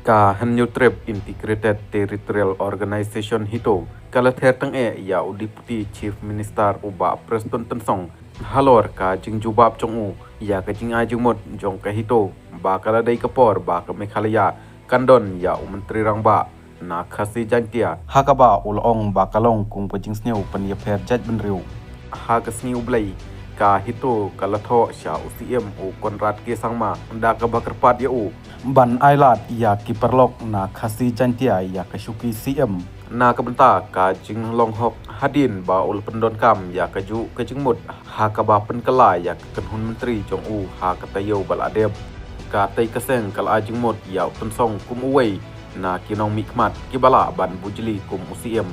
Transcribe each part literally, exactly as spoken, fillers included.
Ka Hynñiewtrep Integrated Territorial Organization HITO ka la ther tyngeh ïa u Deputy Chief Minister u Bah Prestone Tynsong halor ka jingjubab jong u ïa ka jingai jingmut jong ka HITO ba ka la dei ka por ba ka Meghalaya kan don ïa u Myntri Rangbah na Khasi Jaintia, ha kaba u la ong ba ka long kum ka jingsniew pynïapher jaitbynriew. Ha ka sngi U Blei, ka HITO ka la thoh sha u CM u Conrad K Sangma da kaba kyrpad ïa u ban ailad ïa ki paralok na Khasi Jaintia ïa ka shuki CM na ka bynta ka jinglong hok, hadien ba u la pyndonkam ïa kajuh ka jingmut ha kaba pynkylla ïa ka kynhun myntri jong u ha ka taïew ba la dep. Katei ka seng ka la ai jingmut ïa u Tynsong kum uwei na ki nongmihkhmat kiba lah ban bujli kum u CM.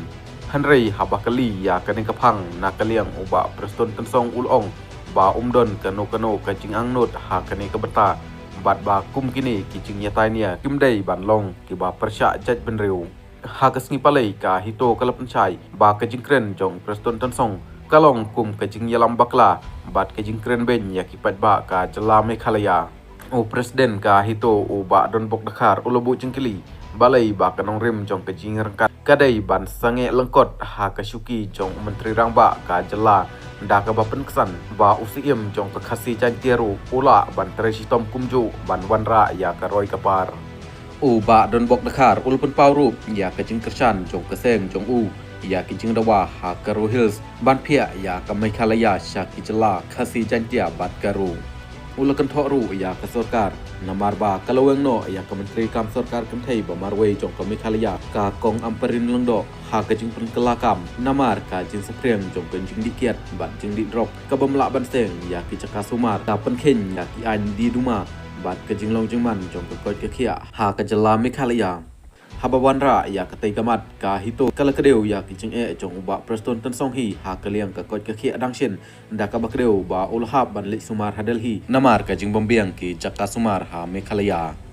Hynrei haba kylli ïa kane ka phang na ka liang u Bah Prestone Tynsong u la ong ba um don kano kano ka jingangnud ha kane ka bynta, bad ba kum kine ki jingïatai nia kim dei ban long kiba pyrshah jaitbynriew. Ha ka sngi Palei, ka HITO ka la pynshai ba ka jingkren jong Prestone Tynsong ka long kum ka jingïalam bakla bad ka jingkren beiñ ïa ki paidbah ka jylla Meghalaya. U President ka HITO u Bah Donbok Dkhar u la buh jingkylli balei ba ka nongrim jong ka jingïaryngkat ka dei ban sangeh lyngkot ha ka shuki jong u Myntri Rangbah ka jylla, da kaba pynksan ba u CM jong ka Khasi Jaintia ruh u lah ban trei shitom kumjuh ban wanrah ïa ka roi ka par. U Bah Donbok Dkhar u la pynpaw ruh ïa ka jingkyrshan jong ka seng jong u ïa ki jingdawa ha Garo Hills ban phiah ïa ka Meghalaya sha ki jylla Khasi Jaintia bad Garo. U la kynthoh ruh ïa ka sorkar namar ba ka la weng noh ïa ka Myntri kam sorkar kynthei ba marwei jong ka Meghalaya, ka Kong Ampareen Lyngdoh, ha ka jingpynkylla kam namar ka jingsaphriang jong ka jingdih kiad bad jingdih drok kabym lah ban seng ïa ki jaka sumar, ka pynkheiñ ïa ki aiñ die duma bad ka jinglong jingman jong ka koit ka khiah ha ka jylla Meghalaya. Haba wanrah ïa katei ka mat, ka HITO ka la kdew ïa ki jingeh jong u Bah Prestone Tynsong hi ha ka liang ka koit ka khiah dang shen, da kaba kdew ba u la hap ban leit sumar ha Delhi namar ka jingbymbiang ki jaka sumar ha Meghalaya.